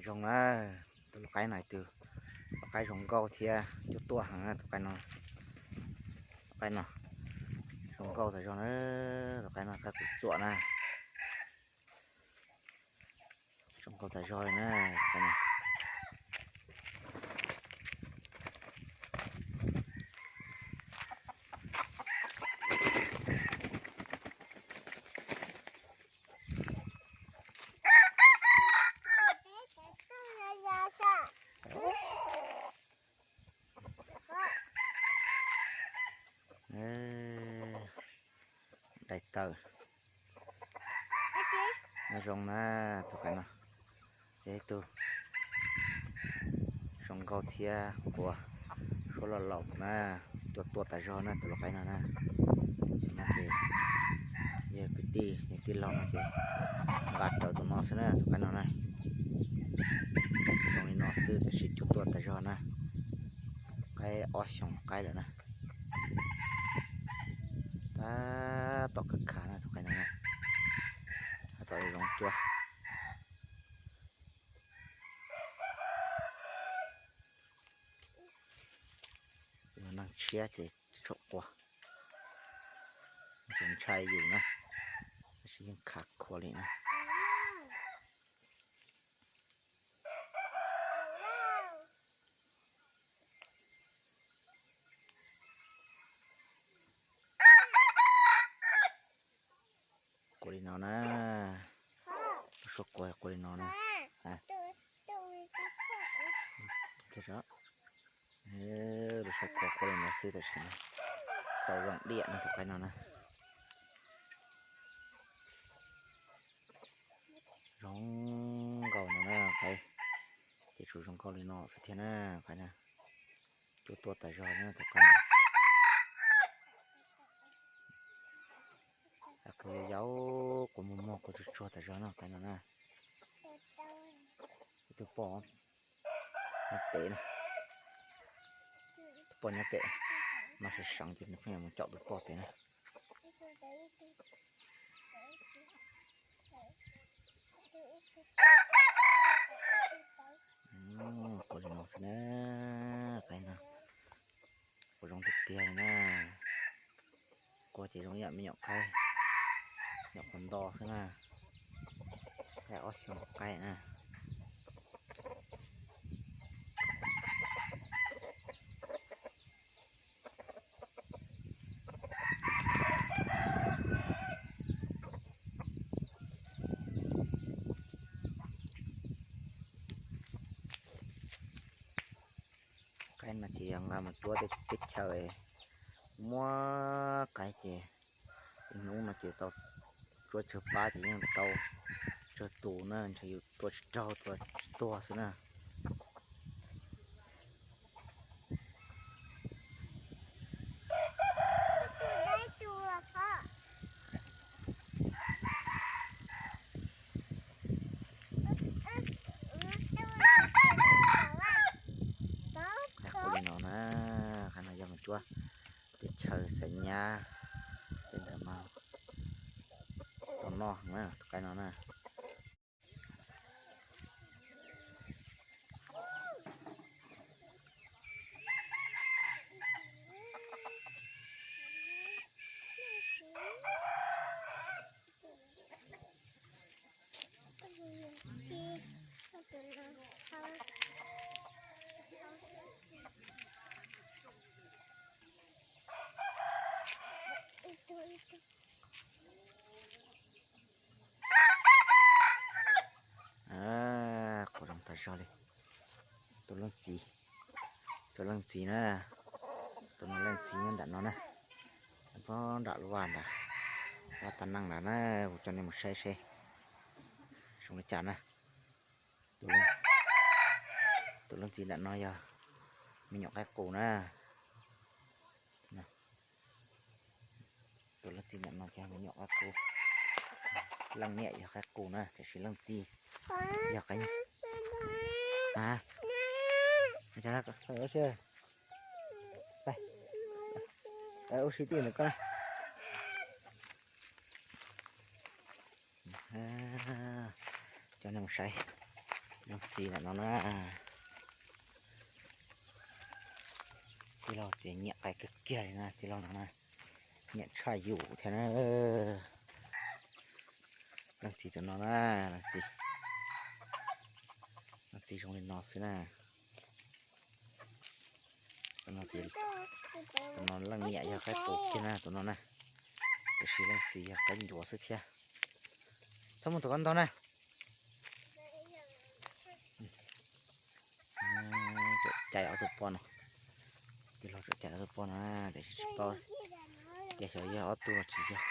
Zoo na, tus lau qaib no tus lau qaib zoo nkauj thiab cuab tuaj heev na tus qaib no. Lau qaib no zoo nkauj tas zog na, tus qaib no qaib kuv txuam na. Zoo nkauj tas zog li na. Dai taw. Nyob zoo na, tus qaib no yog ib tug zoo nkauj thiab quas suab los laus na, tuaj tuaj tas zog na tus lau qaib no na. Tam sim no ces yog kwv tij yog tij laug no ces nqa rawv tus no xwb na tus qaib no na. Zoo li no xwb tab sis cuab tuaj tas zog na. Qaib ob xyoos qaib lawm na. Tab tom khav khav na tus qaib no na. Tab tom zoo cuab. Yog neeg tshiab ces tsis tshua quas, tsis ntshai yus na, tab sis yeej khav khuav li na. Quas li no na, lub suab quas quas li no na. Lub suab quas quas li no xwb tam sim no xaus zoo diam no tus qaib no na. Zoo nkauj no na qaib, ces tsuas zoo nkauj li no xwb thiab na qaib na. Cuab tuaj tas zog na tus qaib. Quas yau yau, quas muag muag, quas tsuag tsuag tas zog no qaib no na. Ib tug poj nyob pem na, tus poj nyob pem, mas sawv seev ces nws pheej yuav mus caum tus poj pem na. Quas li no xwb na, qaib no, quas zoo tiag tiag li na. Quas ces zoo ib yam me nyuam qaib, nyuam qhuav nto xwb na, qaib ob xyoos qaib na. Qaib no ces yog nqa mus cuab teb chaws, muab qaib ces ib hnub no ces tau cuab tsawg pab ces yeej tau tsawg tus na, ntshe yus tua tsis raug tua tsis tuag xwb na. Qaib quas li no na, qaib no yog mus cuab teb chaws Xaiv Nyab tej ntawd mas tau noj heev na tus qaib no na. Quas zoo tas zog li. Tus leej txiv, tus leej txiv na, tus no leej txiv nyob nram no na, nyob nram lub vaj nrad, vaj tab neeg nrad na, kuv coj nej mus saib seb zoo li cas na. Tus leej txiv nram no yog me nyuam qaib qus na. Tus leej txiv nram no ces me nyuam qaib qus. Leej niam yog qaib qus na, tiam sis leej txiv yog qaib. Ua si tij ntawm koj na. Coj nej mus saib leej txiv ntawm no na. Tij laug tias nyiam qais kawg kiag li na, tij laug no na, nyiam tshaj yus thiab na. Leej txiv tus no na, leej txiv, leej txiv zoo li no xwb na. Tus no leej niam yog qaib qus kiag na tus no na, tiam sis leej txiv yog qaib ncuav xwb thiab. Txhob muab tus ko ntog na. Cais ob tug poj no, tij laug tseem cais ob tug poj no, tiam sis tsis paub, ces xyov yog ob tug los tsis yog.